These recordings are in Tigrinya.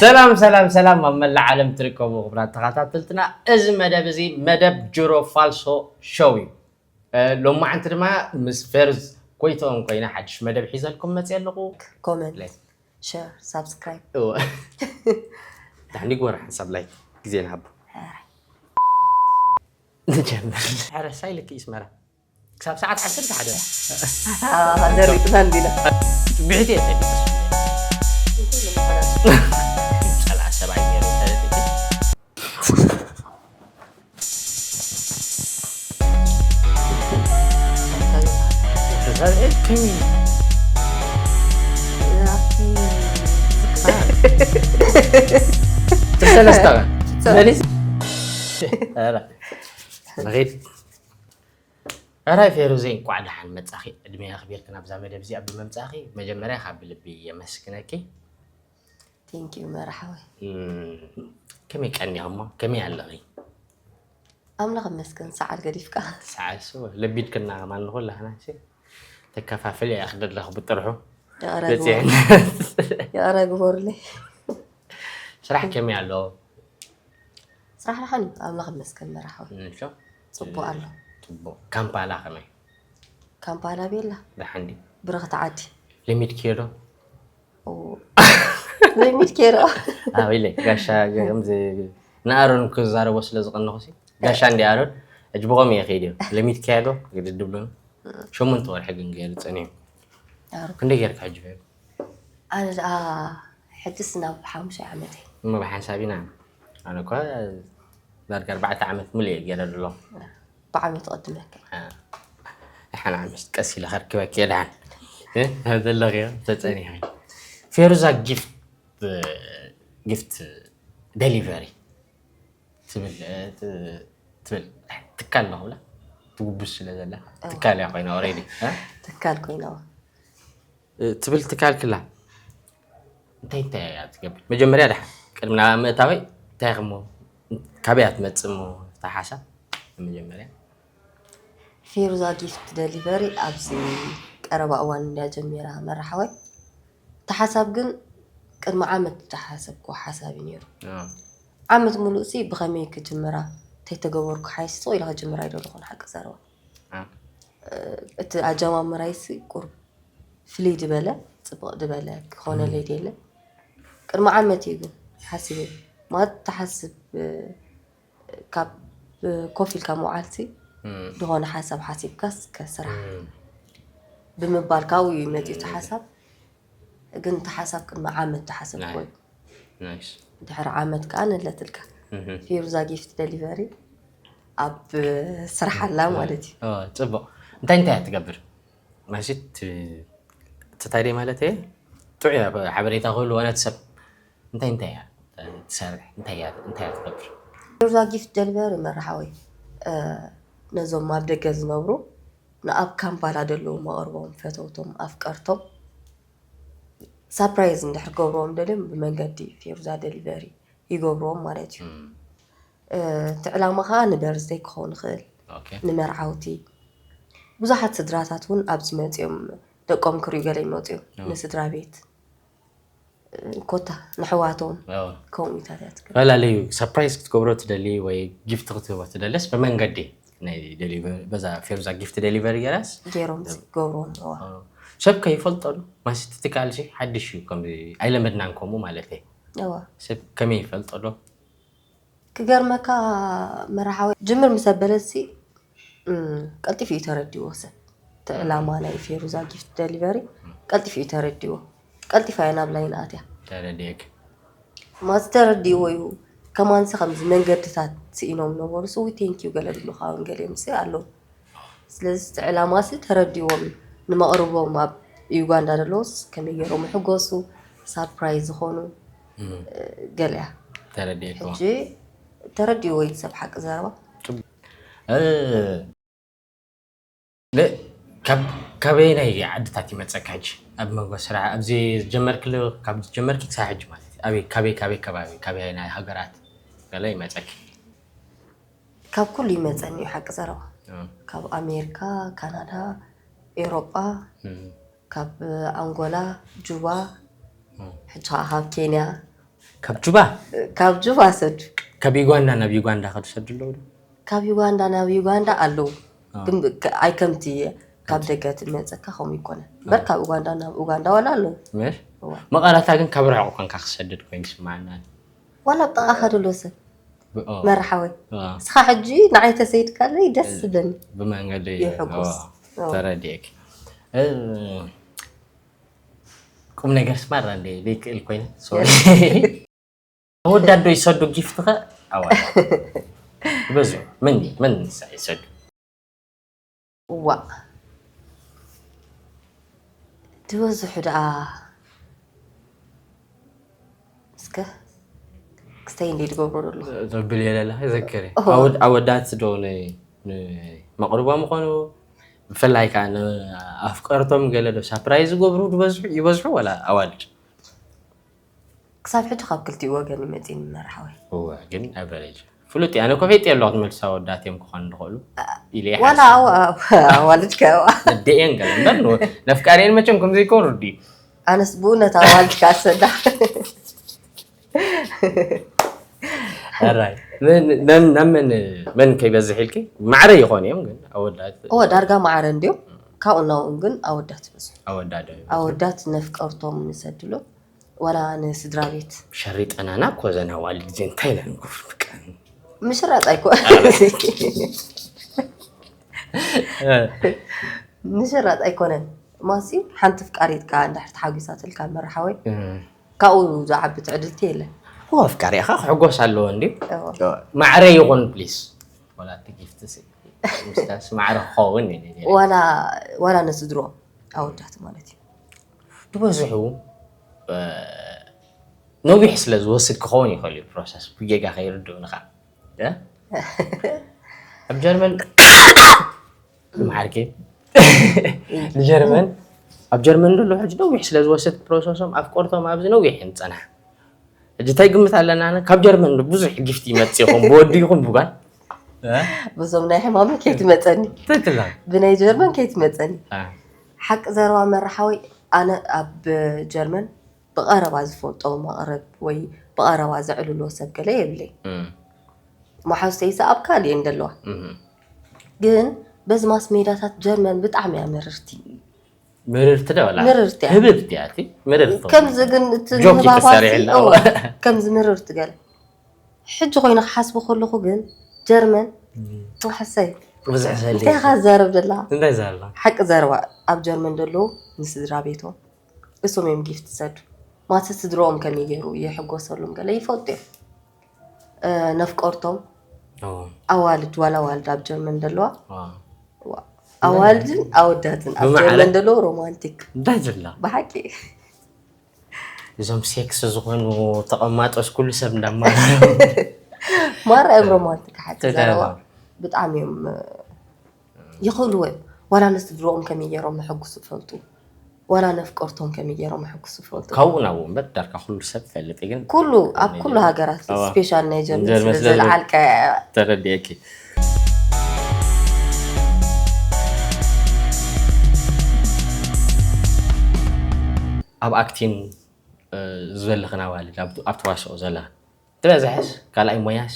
ሰላም ሰላም ሰላም፣ ኣብ መላእ ዓለም ትርከቡ ክቡራት ተኸታተልትና፣ እዚ መደብ እዚ መደብ ጅሮ ፋልሶ ሾው እዩ። እ፣ ሎማዓንቲ ድማ ምስ ፌሩዝ ኮይትኦም ኮይና ሓድሽ መደብ ሒዘልኩም መፅየ ኣለኹ። ኮመንት፣ ላይክ። ሸር፣ ሳብስክራይብ። እወ። ዳሕኒ ግበሩ ሓንሳብ ላይክ ግዜ ንሃቦ። ንጀምር። ሕረሳይ ልክ ይስመራ ክሳብ ሰዓት ዓሰርተ ሓደ ዘሪጥና እንዲና። ብሕቲ እየ ሰዲድ። ጸላእ ሰብኣይ ነይሩ ተረዲእኪ። ሰለስተ መሊስ። ኧረ፣ ንኺድ። ሕራይ ፌሩዘይ፣ እንቋዕ ደሓን መጻኺ። ዕድመ ኣኽቢርኪ ናብዛ መደብ እዚኣ ብምምጻእኺ መጀመርያ ካብ ልቢ የመስግነኪ። ቴንኪዩ መርሓወይ። እም፣ ከመይ ቀኒኹሞ? ከመይ ኣለኺ? ኣምላኽ ይመስገን፣ ሰዓል ገዲፍካ። ሰዓል እሱ ለቢድክና ከማን ንኹላህና እሺ። ተከፋፍል እያ ክደለኹ ብጥርሑ። ይቕረ ገጽ ግበሩ። ይቕረ ግበሩለይ። ስራሕ ከመይ ኣሎ? ስራሕ ደሓን እዩ፣ ኣምላኽ ይመስገን መርሓወይ። ንሾ? ጽቡቕ ኣሎ። ጽቡቕ። ካምፓላ ከመይ? ካምፓላ ቤላ ደሓን ድዩ? ብርኽቲ ዓዲ። ለሚድክዮ ዶ? ኦ፣ ለሚድ ኬሮ። ኣብ ኢለ ጋሻ ከምዚ ንኣሮን ክዛረቦ ስለ ዝቐነኹ ሲ ጋሻ እንዲ ኣሮን ሕጂ ብኸም እየ ከይድ እዮም ለሚድካዮ ዶ ግድድ ብሎኒ። ሸሞንተ ወርሒ ግን ገይሩ ጸኒሑ። ኣሩ። ክንደይ ገይርካ ሕጂ ፌሩ? ኣነ ደኣ ሕጅስ ናብ ሓሙሻይ ዓመተይ። እሞ ብሓንሳብ ኢና። ኣነ እኳ ዳርጋ ኣርባዕተ ዓመት ሙሉ እየ ገይረ ኣሎ። ብዓመት ትቐድመካ። ሓና ዓመት ቀስ ኢለ ከርክበክ እየ ደሓን። እ? ዘለኽዮ ተጸኒሐ። ፌሩዛ ጊፍት፣ ጊፍት ደሊቨሪ ትብል፣ እ፣ ት-፣ ትብል ትካል ኣለኹ ብላ ትጉብዝ ስለ ዘላ ትካል እያ ኮይና ኦሬዲ። እ? ትካል ኮይና። እ፣ ትብል ትካል ክላ እንታይ እንታይ እያ ትገብር? መጀመርያ ደሓን ቅድሚ ናብ ምእታወይ እንታይ ኢኹሞ፣ ካበይ እያ ትመጽእ እሞ እታ ሓሳብ? መጀመርያ ፌሩዛ ጊፍት ደሊቨሪ ኣብዚ ቀረባ እዋን እንድያ ጀሚራ መራሓወይ። እቲ ሓሳብ ግን ቅድሚ ዓመት ዝተሓሰብኩ ሓሳብ እዩ ነይሩ። አ፣ ዓመት ሙሉእ ሲ ብኸመይ ክጅምራ፣ እንታይ ተገበርኩ ሓይስቶ ኢለ ክጅምራ ኣይደለኹን ሓቂ ዘረባ። አ፣ እቲ ኣጀማምራይ ሲ ቁርብ ፍልይ ዝበለ ጽብቕ ዝበለ ክኾነለይ ደለ። ቅድሚ ዓመት እዩ ግን ሓሲበ ማለት ተሓስብ ካብ ኮፍ ኢልካ መውዓልቲ እም፣ ዝኾነ ሓሳብ ሓሲብካስ ከስራሕ እም፣ ብምባል ካብኡ እዩ መፂኡ እቲ ሓሳብ። ግን እቲ ሓሳብ ቅድሚ ዓመት ተሓሰብኩ ናይ- ወይ ናይስ። ድሕሪ ዓመት ከዓ ንለትልካ እህ፣ ፊሩዛ ጊፍት ደሊቨሪ ኣብ ስራሕ ኣላ ማለት እዩ። ኦ፣ ጽቡቕ። እንታይ እንታይ እያ ትገብር? ማሲት ትታይ ደይ ማለት እየ ጥዑይ ሓበሬታ ክህሉ ወነት ሰብ እንታይ እንታይ እያ ትሰርሕ? እንታይ እያ እንታይ እያ ትገብር? ፊሩዛ ጊፍት ደሊቨሪ መራሓወይ ነዞም ኣብ ደገ ዝነብሩ ንኣብ ካምፓላ ዘለዉ መቕርቦም ፈተውቶም ኣፍቀርቶም ሳፕራይዝ እንድሕር ገብርዎም ደልዮም ብመንገዲ ፊሩዛ ደሊቨሪ ይገብርዎም ማለት እዩ። እቲ ዕላማ ከዓ ንበርዝደይ ክኸውን ይኽእል፣ ንመርዓውቲ። ብዙሓት ስድራታት እውን ኣብዚ መፅኦም ደቆም ክሪኡ ገለ ይመፁ እዮም። ንስድራ ቤት ኮታ ንሕዋቶም ከምኡታት እያ ትገብር። ፈላለዩ ሳፕራይዝ ክትገብሮ ትደሊ ወይ ጊፍት ክትህቦ ትደለስ ብመንገዲ ናይ ደሊቨሪ በዛ ፌሩዛ ጊፍት ደሊቨሪ ገይራስ ገይሮም ገብርዎም። እዋ ሰብ ከይፈልጠሉ ማስቲ ትካል ሲ ሓድሽ እዩ። ከም ኣይለመድናን ከምኡ ማለት እየ። እዋ ሰብ ከመይ ይፈልጠሉ? ክገርመካ መራሓዊ ጅምር ምስ ኣበለሲ ቀልጢፉ እዩ ተረዲዎ ሰብ እቲ ዕላማ ናይ ፌሩዛ ጊፍት ደሊቨሪ ቀልጢፉ እዩ ተረዲዎ። ቀልጢፋ እያ ናብ ላይን ኣትያ። ተረዲእክ ማዚ ተረዲዎ እዩ። ከማንሲ ከምዚ መንገድታት ስኢኖም ነበሩ ስዊ ቴንኪዩ ገለ ዝብሉ ካውን ገሊኦም ሲ ኣለዉ። ስለዚ እቲ ዕላማ ሲ ተረዲዎም እዩ። ንመቕርቦም ኣብ ዩጋንዳ ዘለዎስ ከመይ ገይሮም ይሕጎሱ ሳፕራይዝ ዝኾኑ ገሊያ ተረዲእክዎ ሕጂ ተረዲዎ እዩ ሰብ ሓቂ ዘረባ። እ፣ ለ- ካብ ካበየናይ ዓድታት ይመፀካ ሕጂ ኣብ መንጎ ስራሕ ኣብዚ ዝጀመርክሉ ካብ ዝጀመርኪ ክሳብ ሕጂ ማለት እዩ ኣበይ ካበይ ካበይ ከባቢ ካበየናይ ሃገራት ገለ ይመፀኪ? ካብ ኩሉ ይመፀኒ እዩ ሓቂ ዘረባ። እ፣ ካብ ኣሜሪካ፣ ካናዳ፣ ኤውሮጳ፣ እም፣ ካብ ኣንጎላ፣ ጁባ፣ እም፣ ሕጂ ከዓ ካብ ኬንያ፣ ካብ ጁባ ካብ ጁባ ሰዱ ካብ ዩጋንዳ ናብ ዩጋንዳ ከድሰዱ ኣለዉ ዶ? ካብ ዩጋንዳ ናብ ዩጋንዳ ኣለዉ ኣዎ። ግን ብ- ከ- ኣይ ከምቲ ካብ ደገ ትመፀካ ከምኡ ይኮነ እምበር ካብ ኡጋንዳ ናብ ኡጋንዳ ዋላ ኣለዉ ምሽ እዋ። መቐረታ ግን ካብ ርሕቑ ኮንካ ክሰድድ ኮይኑ ይስማዓና። ዋላ ብጠቓ ከድሎ ሰብ ብኦ መርሓወይ ዋ። እስኻ ሕጂ ንዓይ ተሰይድካለይ ደስ ዝብለኒ ብመንገዲ ይሕጎስ። ዋ፣ ተረዲኤኪ። እ፣ ቁም ነገር ስማራ እንደ ዘይክእል ኮይነ ኣወዳዶ ይሰዱ ጊፍት ኸ ኣዋ በዙ ምን ምን ይሰዱ እዋ ዝበዝሑ ደኣ እስከ ክስተይ እንደ ዝገብሮ ዘሎ ዘብል የለላ ዘከረ ኦሆ። ኣወዳት ዶ ን- ንመቕርቦም ምኾኑ ብፍላይ ከዓ ንኣፍቀርቶም ገለ ዶ ሳፕራይዝ ዝገብሩ ዝበዝሑ ይበዝሑ ወላ ኣዋልድ ክሳብ ሕጂ ካብ ክልቲኡ ወገን ይመፅኒ መርሓወይ እወ ግን ኣቨሬጅ ፍሉጥ እያ ነኮ ፈጥ የለ ክትመልሳ ኣወዳት እዮም ክኾኑ ዝኽእሉ ኢለ እየ ዋላ ሓሲበ። ኣዋ- ኣዋልድ ከዋ ነደየን ገለ እምበር ን- ነፍቃሪየን መቸም ከምዘይኮን ርዲ ኣነስ ብእውነት ኣዋልድ ካሰዳ ኣራይ ምን- ምን- ናብ መን መን ከይበዝሕ ኢልኪ ማዕረ ይኾን እዮም ግን ኣወዳት እወ ዳርጋ ማዕረ እንዲዮም ካብኡ ናብኡ ግን ኣወዳት ይበዝሑ ኣወዳዶ ኣወዳት ነፍቀርቶም ንሰድሎ ዋላ ንስድራ ቤት ሸሪጠናና እኮ ዘና ዋልድ ዜ እንታይ ኢለን ጉፍ ብቀን ምሽራጥ ኣይኮ ምሽራጥ ኣይኮነን ማሲ ሓንቲ ፍቃሪትካ እንድሕር ተሓጒሳትልካ መርሓወይ ካብኡ ዝዓቢ ትዕድልቲ የለን እኮ ኣፍቃሪኻ ክሕጎስ ኣለዎ እንዲ እወ። ማዕረ ይኹን ፕሊስ ወላቲ ጊፍት ምስታስ ማዕረ ክኸውን እዩ ነይሩ። ዋላ ዋላ ንስድሮ ኣወዳት ማለት እዩ ዝበዝሑ እ፣ ነዊሕ ስለ ዝወስድ ክኸውን ይኽእል እዩ ፕሮሰስ ብጌጋ ከይርድኡንኻ እ? ኣብ ጀርመን ማዓርኪ ንጀርመን ኣብ ጀርመን ዘሎ ሕጂ ነዊሕ ስለ ዝወስድ ፕሮሰሶም ኣፍቀርቶም ኣብዚ ነዊሕ እዮም ዝፀንሓ ሕጂ እንታይ ግምት ኣለና ኣነ ካብ ጀርመን ብዙሕ ጊፍት ይመፅእ ይኹን ብወዲ ይኹን ብጓል እ? በዞም ናይ ሕማመይ ከይትመፀኒ ትክክል ብናይ ጀርመን ከይትመፀኒ እ። ሓቂ ዘረባ መርሓወይ ኣነ ኣብ ጀርመን ብቐረባ ዝፈልጦ መቕረብ ወይ ብቐረባ ዘዕልሎ ሰብ ገለ የብለይ እም፣ መሓዙተይሳ ኣብ ካልእ እየን ዘለዋ እም። ግን በዚ ማስ ሜዳታት ጀርመን ብጣዕሚ እያ ምርርቲ ምርርቲ ዶ ወላ ምርርቲ እያ። ህብብቲ እያ እቲ ምርርቲ ከምዚ ግን እቲ ጆክ ምህባባ ተሰሪዕላ። እዎ፣ ከምዚ ምርርቲ ገለ ሕጂ ኮይነ ክሓስቦ ከለኹ ግን ጀርመን ሕሰይ ብዙሕ ሰሊ እንታይ ኢኻ ትዛረብ ዘላ እንታይ ዘላ ሓቂ ዘረባ ኣብ ጀርመን ዘለዉ ንስድራ ቤቶም እሶም እዮም ጊፍት ዝሰዱ ማተ ስድሮኦም ከመይ ገይሩ የሕጎሰሎም ገለ ይፈልጡ እዮም እ፣ ነፍቀርቶም ኣዋልድ ዋላ ኣዋልድ ኣብ ጀርመን ዘለዋ ዋ፣ ኣዋልድን ኣወዳትን ኣብ ብማዕረ? ጀርመን ዘለዉ ሮማንቲክ እንታይ ዘላ ብሓቂ እዞም ሴክስ ዝኾኑ ተቐማጦስ ኩሉ ሰብ እንዳማ ማራ እዮም ሮማንቲክ ሓቂ ተዛረባ። ዘረባ ብጣዕሚ እዮም እ፣ ይኽእልዎ እዮም ዋላ ንስድሮኦም ከመይ ገይሮም መሐጉሱ ይፈልጡ ዋላ ነፍቀርቶም ከመይ ገይሮም መሐጉሱ ይፈልጡ ካብኡ ናብኡ እምበር ዳርካ ኩሉ ሰብ ፈልጥ ግን ኩሉ ኣብ ኩሉ ሃገራት ኣዋ። ስፔሻል ናይ ጀርመን ጀርመን ስለ ስለ ዘለዓልካ ተረዲኤኪ ኣብ ኣክቲን እ፣ ዘለኽን ኣዋልድ ኣብ ኣብ ተዋስኦ ዘለኽን ትበዝሐስ ካልኣይ ሞያስ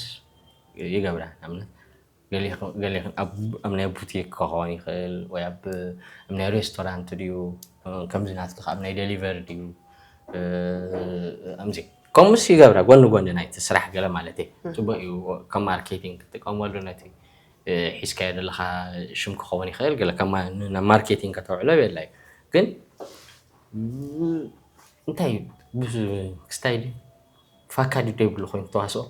ይገብራ ንኣብነት ገሊኽን ኣብ ኣብ ናይ ቡቲክ ክኸውን ይኽእል ወይ ኣብ ኣብ ናይ ሬስቶራንት ድዩ እ፣ ከምዚ ናትኪ ኣብ ናይ ዴሊቨሪ ድዩ እ፣ ኣምዚ ከምኡስ ይገብራ ጎኒ ጎኒ ናይቲ ስራሕ ገለ ማለት እዩ ፅቡቅ እዩ ከም ማርኬቲንግ ክትጥቀመሉ ነቲ እ፣ ሒዝካዮ ዘለካ ሽም ክኸውን ይኽእል ገለ ከም ማ- ናብ ማርኬቲንግ ከተውዕሎ የድላ እዩ ግን ም፣ እንታይ እዩ ብዙ ክስታይ ድዩ ፋካ ድዩ ዘይብሉ ኮይኑ ተዋስኦ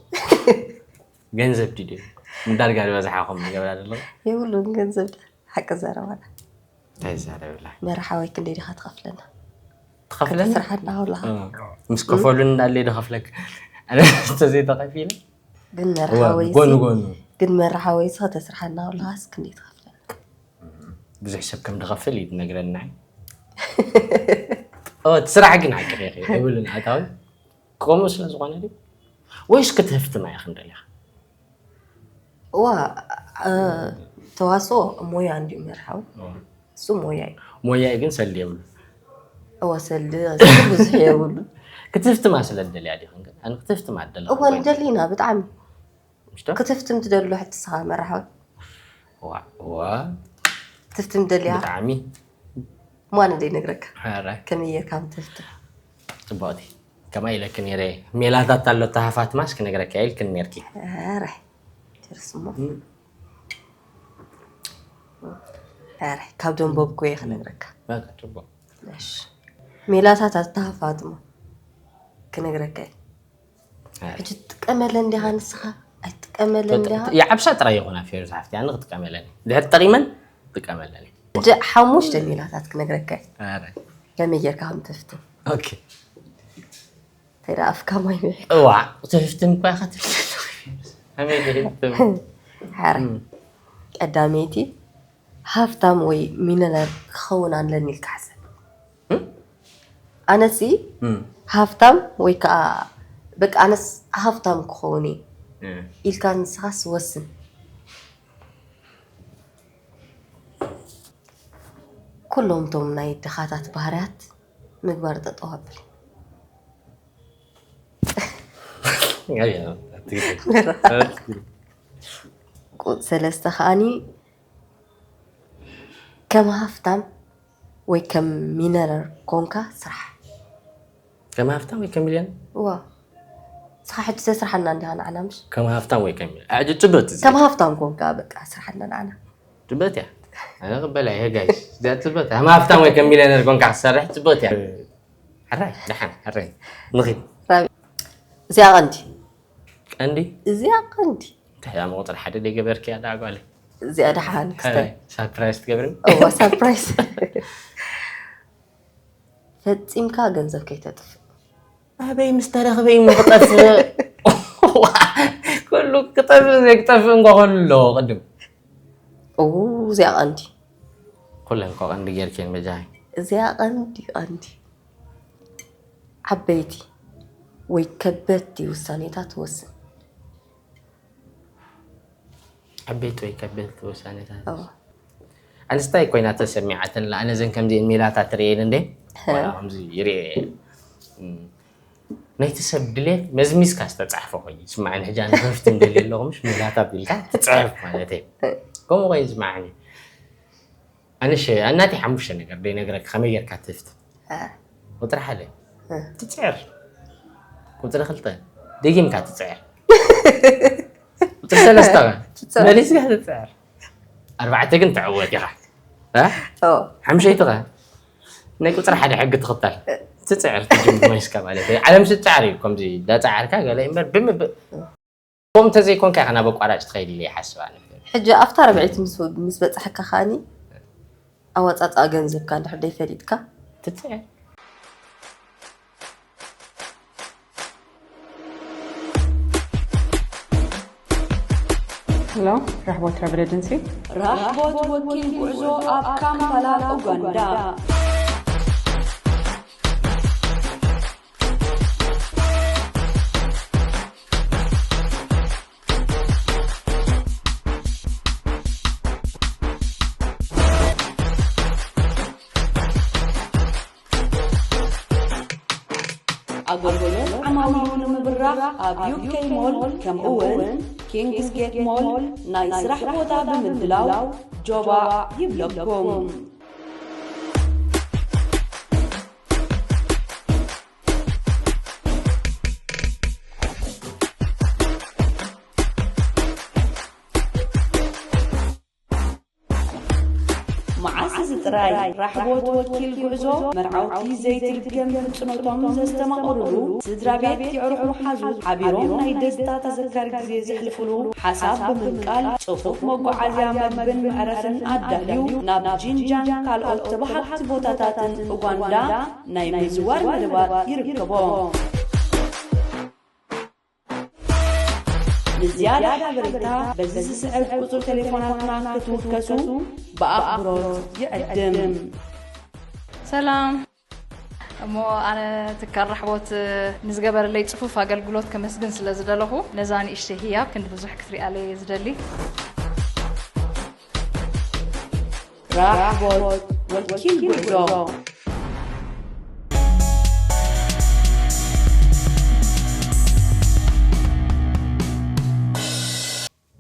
ገንዘብ ድዩ ዘይብሉ ዳርጋ ዝበዝሓ ከም ዝገብራ ዘሎ የብሉን ገንዘብ ሓቂ ዘረባና እንታይ ይዛረብላ መርሓወይ ክንደይ ዲኻ ትኸፍለና ትኸፍለና ስርሓ እናውላኻ እ፣ ምስ ከፈሉን እንዳለ ድኸፍለክ ኣነ ተዘይተኸፊለ ግን መርሓወይ ጎኑ ጎኑ ግን መርሓወይ ዚ ከተስርሓ እናውላኻስ ክንደይ ትኸፍለና ብዙሕ ሰብ ከም ድኸፍል እዩ ትነግረና እቲ ስራሕ ግን ሓቂ የብልን ኣታዊ ከምኡ ስለ ዝኾነ ድዩ ወይስ ክትህፍትና ኢኽን ደሊኻ እዋ እ፣ ተዋስኦ ሞያ እንዲዩ መርሓዊ እሱ ሞያ እዩ ሞያ ግን ሰሊ የብሉ እወ ሰልዲ ብዙሕ የብሉ ክትፍትማ ስለ ደልያ ዲኹም ግን ኣነ ክትፍትማ ደላ እወ ንደሊና ብጣዕሚ ክትፍትም ትደሉ ሕትስኻ መራሓዊ ክትፍትም ደልያ ብጣዕሚ ማ ንደይ ነግረካ ኧረ ከመይ ጌርካ ምትፍትም ጽቡቕቲ ከማ ኢለክ ነይረ ሜላታት ኣሎ ተሃፋት ማስ ክነግረካ ኢልክን ነርኪ ኧረ ትርስሞ ኧረ ካብ ደንበብኩ እየ ክነግረካ በቃ ጽቡቕ እሺ ሜላታት ኣተሃፋትሞ ክነግረካ እየ ሕጂ ትጥቀመለን ዲኻ ንስኻ ኣይትጥቀመለን ዲኻ ይዓብሳ ጥራይ ይኹና ፌሩ ዝሓፍቲ ኣነ ክጥቀመለን ድሕር ጠቂመን ጥቀመለን ሕጂ ሓሙሽተ ሜላታት ክነግረካ እየ ኧረ ከመይ ጌርካ ከም ትፍትን ኦኬ እንታይ ደኣ ኣፍካ ማይ ምዒ እዋ ትፍትን እኳ ኢኻ ትፍትን ከመይ ትፍትን ሓረ ቀዳመይቲ ሃፍታም ወይ ሚነለር ክኸውን ኣለኒ ኢልካ ሓሰብ ኣነሲ ሃፍታም ወይ ከዓ በቃ ኣነስ ሃፍታም ክኸውን እየ ኢልካ ንስኻስ ወስን ኩሎም ቶም ናይ ድኻታት ባህርያት ምግባር ጠጠው ኣብል ሰለስተ ከዓኒ ከም ሃፍታም ወይ ከም ሚነረር ኮንካ ስራሕ ከም ሃፍታም ወይ ከም ሚልዮን ዋ ስኻ ሕጂ ተስርሓና እንዲኻ ንዓና ምሽ ከም ሃፍታም ወይ ከም ሚልዮን ሕጂ ጽበት እዚ ከም ሃፍታም ኮንካ በቃ ስርሓና ንዓና ጽበት እያ ኣነ ቅበላ እየ ጋይስ እዚኣ ጽበት ከም ሃፍታም ወይ ከም ሚልዮነር ኮንካ ክትሰርሕ ጽበት እያ ሕራይ ደሓን ሕራይ ንኺድ እዚኣ ቀንዲ ቀንዲ እዚኣ ቀንዲ እንታይ እያ መቁፅሪ ሓደ ደይገበርክያ ዳ ጓለ እዚኣ ደሓን ክስተ ሳፕራይዝ ትገብርኒ እዋ ሳፕራይዝ ፈፂምካ ገንዘብ ከይተጥፍእ ኣበይ ምስ ተረኽበ እዩ ክጠፍእ ኩሉ ክጠፍእ ዘይክጠፍእ እንኳ ከሎ ቅድም እው እዚኣ ቀንዲ ኩለን እኮ ቀንዲ ጌርክየን በጃይ እዚኣ ቀንዲ ቀንዲ ዓበይቲ ወይ ከበድቲ ውሳኔታት ወስን ዓበይቲ ወይ ከበድቲ ውሳኔታት ኣንስታይ ኮይና ተሰሚዓትን ኣነ ዘን ከምዚአን ሜላታት ትርእየን እንዴ ከምዚ ይርኤ ናይቲ ሰብ ድሌት መዝሚዝካ ዝተፃሕፈ ኮይኑ ስማዕን ሕጂ ኣነ ከፍት እንደልየ ኣለኹ ምሽ ሜላታት ኢልካ ትፅሕፍ ማለት እዩ ከምኡ ኮይኑ ስማዕኒ ኣነሽ ኣናተይ ሓሙሽተ ነገር ደይነግረካ ከመይ ጌርካ ትፍት ቁፅሪ ሓደ ትፅዕር ቁፅሪ ክልተ ደጊምካ ትፅዕር ቁፅሪ ሰለስተ መሊስካ ትፅዕር ኣርባዕተ ግን ትዕወት ኢኻ ሓምሸይቲ ኸ ናይ ቁፅሪ ሓደ ሕጊ ትኽተል ትፅዕር ትጅምር ወይስካ ማለት እዩ ዓለም ስፅዓር እዩ ከምዚ ዳፃዓርካ ገለ እምበር ብምብእ ከምኡ እንተዘይኮንካ ኢኻ ናብ ኣቋራጭ ትኸይድ ኢለ ይሓስብ ኣነ ሕጂ ኣብታ ርብዒት ምስ በፃሕካ ከዓኒ ኣወፃፅኣ ገንዘብካ እንድሕር ደይፈሊጥካ ትፅዕር Hello, Rahbot Travel Agency. ራህቦት ወኪል ጉዕዞ ኣብ ካምፓላ ኡጋንዳ ኣገልግሎት ዓማዊሉ ንምብራኽ ኣብ ዩኬ ሞል ከምኡ እውን ኪንግስጌት ሞል ናይ ስራሕ ቦታ ብምድላው ጆባ ይብለኩም። መዓስ እዚ ጥራይ ራሕቦት ወኪል ጉዕዞ መርዓውቲ ዘይትድገም ህጽኖቶም ዘስተማቕሩሉ፣ ስድራ ቤት የዕሩኽ መሓዙት ሓቢሮም ናይ ደስታ ተዘካሪ ግዜ ዘሕልፉሉ፣ ሓሳብ ብምንቃል ጽፉፍ መጓዓዝያ መግብን መዕረፍን ኣዳልዩ ናብ ጂንጃን ካልኦት ተበሃግቲ ቦታታትን ኡጋንዳ ናይ ምዝዋር መደባት ይርከቦ። ንዝያዳ ሓበሬታ በዚ ዝስዕብ ቁጽሪ ቴሌፎናትና ክትውከሱ ብኣኽብሮት ይዕድም። ሰላም እሞ ኣነ ትካል ራሕቦት ንዝገበረለይ ጽፉፍ ኣገልግሎት ከመስግን ስለ ዝደለኹ ነዛ ንእሽተይ ህያብ ክንዲ ብዙሕ ክትሪኣለይ እየ ዝደሊ። ራሕቦት ወኪል ጉዕዞ።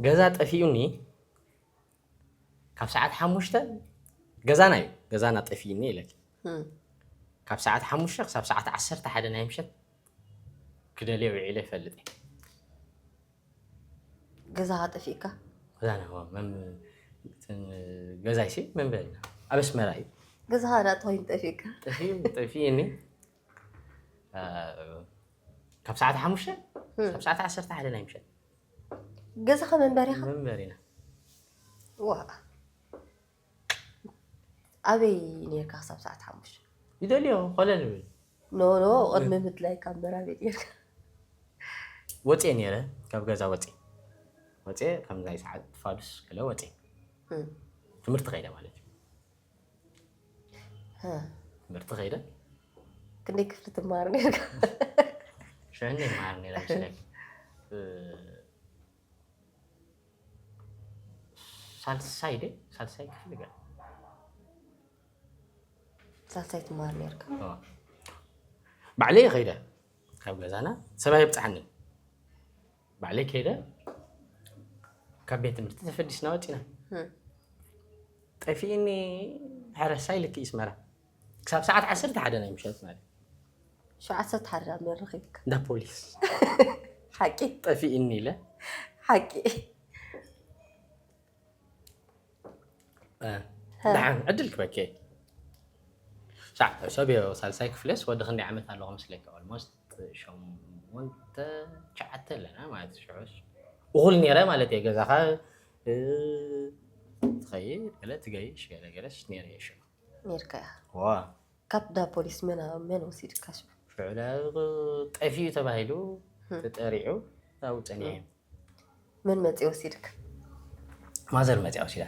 ገዛ ጠፊኡኒ ካብ ሰዓት ሓሙሽተ፣ ገዛና እዩ፣ ገዛና ጠፊኡኒ ኢለኪ። እም። ካብ ሰዓት ሓሙሽተ ክሳብ ሰዓት ዓሰርተ ሓደ ናይ ምሸት ክደልዮ ውዒለ ይፈልጥ እየ። ገዛኻ ጠፊእካ? ገዛና እዎ፣ መም-፣ እንትን፣ ገዛይሲ መንበሪና ኣብ ኣስመራ እዩ። ገዛኻ ዳ ተኾይኑ ጠፊእካ? ጠፊኡ፣ ጠፊኡኒ። አ፣ ካብ ሰዓት ሓሙሽተ ክሳብ ሰዓት ዓሰርተ ሓደ ናይ ምሸት። ገዛኻ መንበሪኻ? መንበሪና። ዋ። ኣበይ ነርካ ክሳብ ሰዓት ሓሙሽተ? ይደልዮ ኮለል ይብል። ኖ ኖ፣ ቅድሚ ምድላይ ካብ መራቤት ነርካ? ወፅየ ነይረ፣ ካብ ገዛ ወፅየ። ወፅየ፣ ከምዚ ናይ ሰዓት ፋዱስ ገለ ወፅየ። እም። ትምህርቲ ከይደ ማለት እዩ። ሀ። ትምህርቲ ከይደ። ክንደይ ክፍሊ ትመሃር ነርካ? ሽዕንደ ይመሃር ነይረ መስለኪ። እ፣ ሳልሳይ ደ፣ ሳልሳይ ክፍሊ ገለ። ሳልሳይ ትመሃር ነርካ? ኦ። ባዕለይ ከይደ ካብ ገዛና፣ ሰብኣይ የብፅሓኒ። ባዕለይ ከይደ ካብ ቤት ትምህርቲ ተፈዲስና ወፂና። እም። ጠፊእኒ ሕረሳ ኢልኪ ኣስመራ። ክሳብ ሰዓት ዓሰርተ ሓደ ናይ ምሸት ማለት እዩ። ሸውዓተ ሰዓት ሓደ ኣብ መን ረኺብካ? እንዳ ፖሊስ። ሓቂ? ጠፊእኒ ኢለ። ሓቂ? እ፣ ደሓን ዕድል ክበኬ። ሳዕ፣ ሰብ እዮ፣ ሳልሳይ ክፍለስ ወዲ ክንደይ ዓመት ኣለኹ መስለኪ? Almost ሸሞንተ፣ ትሽዓተ ኣለና ማለት እዩ። ሽዑስ እኹል ነይረ ማለት እየ። ገዛኻ፣ እ፣ ትኸይድ፣ ገለ ትገይሽ፣ ገለ ገለስ ነይረ እየ ሽዑ። ነይርካ ኢኻ? ዋ። ካብ ዳ ፖሊስ መን፣ መን ወሲድካ ሽዑ? ሽዑ ዳ ጠፊኡ ተባሂሉ፣ እም። ተጠሪዑ፣ ኣብኡ ጸኒሐ እየ። መን መፂኡ ወሲድካ? ማዘር መፂኣ ወሲዳ።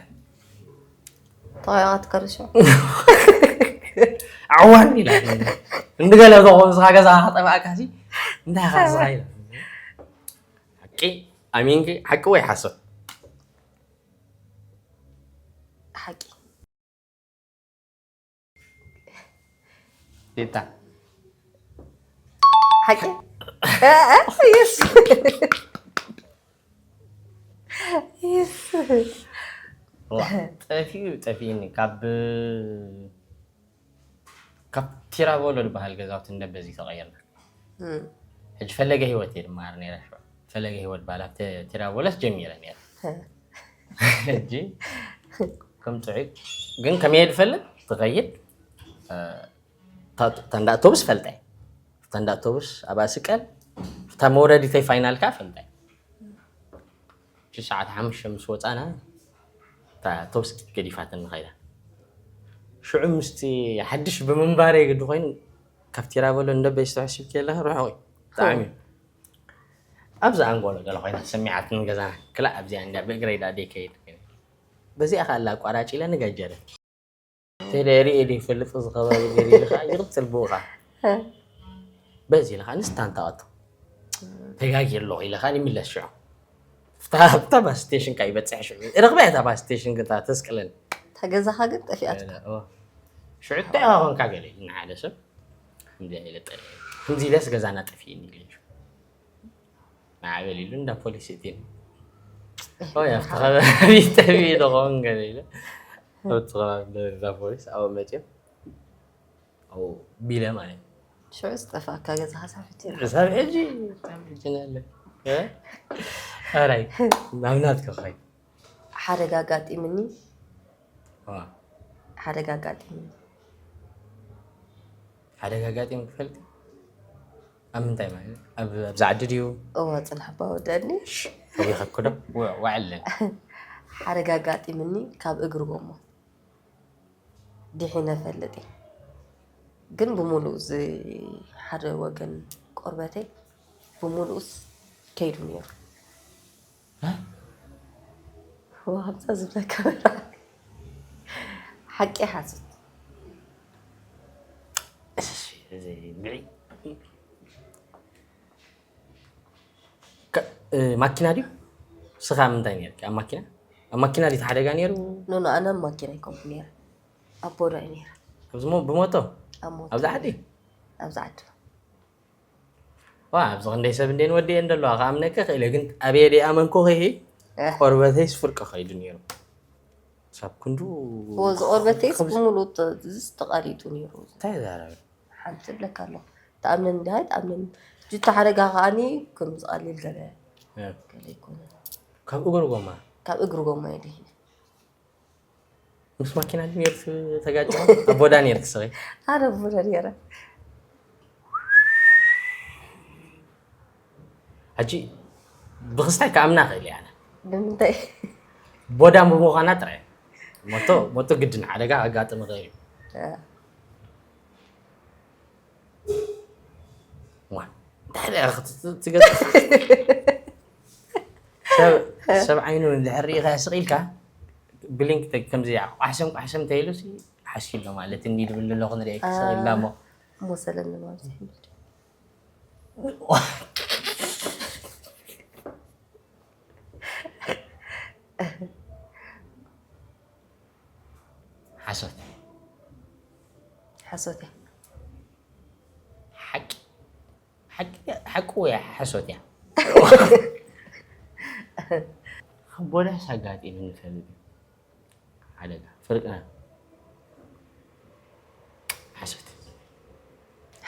ተባይዋ ትከርሾ? ዓዋን ኢላ። እንድገለ ዝኾኑ ስኻ ገዛ ከጠፋእካ ሲ፣ እንታይ ኢኻ ስኻ ኢላ። ሓቂ፣ ኣሚንኪ፣ ሓቂ ወይ ሓሶት? ሓቂ። ዴታ። ሓቂ? እ፣ እ፣ የስ። የስ። ዋ፣ ጠፊኡ፣ ጠፊኡኒ። ካብ፣ ካብ ቲራቮሎ ዝበሃል ገዛውቲ እንደበዚ ተቐየርና። እም። ሕጂ ፈለገ ህይወት እየ ድመሃር ነይረ። ሽዑ ፈለገ ህይወት በሃል ኣብቲ ቲራቮሎስ ጀሚረ ነይረ። ሀ። ሕጂ ከም ጥዑይ ግን ከመይ እየ ዝፈልጥ? ትኸይድ፣ እ፣ እታ፣ እታ እንዳ ኣውቶቡስ ፈልጠ። እታ እንዳ ኣውቶቡስ ኣብኣ ስቀል፣ እታ መውረዲተይ ፋይናል ከኣ ፈልጠ። እቲ ሰዓት ሓሙሽተ ምስ ወጻና፣ እታ ኣውቶቡስ ገዲፋትኒ ኸይዳ። ሽዑ ምስቲ ሓድሽ ብምንባረይ ግዲ ኮይኑ፣ ካብ ቲራቮሎ ንደበይ ዝተሐሲብኪ ኣለኻ ርሑቕ እዩ። ብጣዕሚ እዩ። ኣብዚ ኣንጎሎ ገለ ኮይና ተሰሚዓትኒ ገዛና። ክላእ ኣብዚኣ እንድያ ብእግረይ ደኣ ደይከይድ ኮይነ። በዚኣ ከኣ ኣላ ኣቋራጭ ኢለ ንገጀረ። ተደሪ ኢሉ ይፈልጥ እዚ ከባቢ ገለ ኢሉ ከኣ ይቕጽል ብኡ ከኣ። በዚ ኢለ ከኣ ንስታንታቐቶ። ተጋጊ ኣለኹ ኢለ ከኣ ይምለስ ሽዑ። ፍታ፣ ፍታ ባስ ስቴሽን ከኣ ይበጽሕ ሽዑ። ረኽበያ እታ ባስ ስቴሽን ግን እታ ተስቅለኒ። እታ ገዛኻ ግን ጠፊኣትካ። እወ። ሽዑ እንታይ ኢኻ ኮንካ ገለ ኢሉ ንሓደ ሰብ። ከምዚ ኢለ ጠ-፣ ከምዚ ኢለስ ገዛና ጠፊእኒ ኢለ ሽዑ። ማዕበል ኢሉ እንዳ ፖሊስ እትኒ። ኦይ፣ ኣብቲ ከባቢ ጠፊኡ ዶ ኸውን ገለ ኢለ። ኣብቲ ከባቢ እንዳ ፖሊስ ኣብኡ መፅዮም። ኣብኡ ቢለ ማለት እዩ። ሽዑ ዝጠፋእካ ገዛኻ ሳብ ሕጂ ይርኣ። ሳብ ሕጂ፣ ሳብ ሕጂ ናለ። እ? ኣራይ፣ ናብ ናትካ ኸይ። ሓደጋ ኣጋጢምኒ። ዋ። ሓደጋ ኣጋጢምኒ። ሓደጋ ኣጋጢሙ ክፈልጥ? ኣብ ምንታይ ማለት? ኣብ፣ ኣብዚ ዓዲ ድዩ? እወ፣ ጽናሕ እባ ወደኒ። ኣውሪኸኪ ዶ? ወ-፣ ዋዕለ። ሓደጋ ኣጋጢምኒ፣ ካብ እግሪ ጎማ ድሒነ እፈልጥ እየ። ግን ብምሉእ እዚ ሓደ ወገን ቆርበተይ ብምሉእስ ከይዱ ነይሩ። እ? ዋ፣ ከምዛ ዝብለካ በራ። ሓቂ ሓሶት? እሺ፣ እዚ ብዒ። ከ-፣ እ፣ ማኪና ድዩ? ስኻ ምንታይ ነይርካ? ኣብ ማኪና? ኣብ ማኪና ድዩ እቲ ሓደጋ ነይሩ? ኖ፣ ኖ፣ ኣነ ኣብ ማኪና ኣይኮንኩ ነይረ። ኣብ ቦዳ እየ ነይረ። ኣብዚ ሞ-፣ ብሞቶ? ኣብ ሞቶ። ኣብዚ ዓዲ? ኣብዚ ዓዲ። ዋ፣ ኣብዚ ክንደይ ሰብ እንዴን ወዲኤን ዘለዋ፣ ክኣምነኪ ክእለ፣ ግን ኣበየ ደይ ኣመንኩኺ፣ ቆርበተይስ ፍርቂ ከይዱ ነይሩ። ሳብ ክንዱ እዚ ቆርበተይስ ብምሉእ ተ- እዚ ተቓሊጡ ነይሩ። እንታይ ዛረበ? ሓንቲ እብለካ ኣለኹ። ትኣምነኒ እንዲኻ ኣይትኣምነኒ። ጅቶ ሓደጋ ከኣኒ ከም ዝቐሊል ገለ ገለ ኣይኮነን። ካብ እግሩ ጎማ ካብ እግሪ ጎማ የድሕነ። ምስ ማኪና ድዩ ነይሩ ተጋጭ? ኣብ ቦዳ ነይሩ ክስኸይ ኣነ ቡለ ነረ ሕጂ ብክስታይ ከኣምና ክእል እየ ኣነ ብምንታይ? ቦዳን ብምዃና ጥራይ ሞቶ ሞቶ ግድን ሓደጋ ኣጋጥም ይኽእል እዩ። ዋ እንታይ ደኣ ክትገጽ ሰብ ሰብ ዓይኑ እንድሕር ርኢኻ ስቕ ኢልካ ብሊንክ ተ- ከምዚ ቋሕሰም ቋሕሰም ተይሉ ሲ ሓሲሎ ማለት እንዲ ድብል ኣለኹ ንሪኤ ክስቕ ኢልና እሞ ሞሰለኒ ማለት እዩ። ሓሶት ሓሶት እያ። ሓቂ ሓቂ ሓቂ ወይ ሓሶት እያ። ካብ ቦዳስ ኣጋጢሙ ንፈልጥ እዩ። ሓደጋ ፍርቅና ሓሶት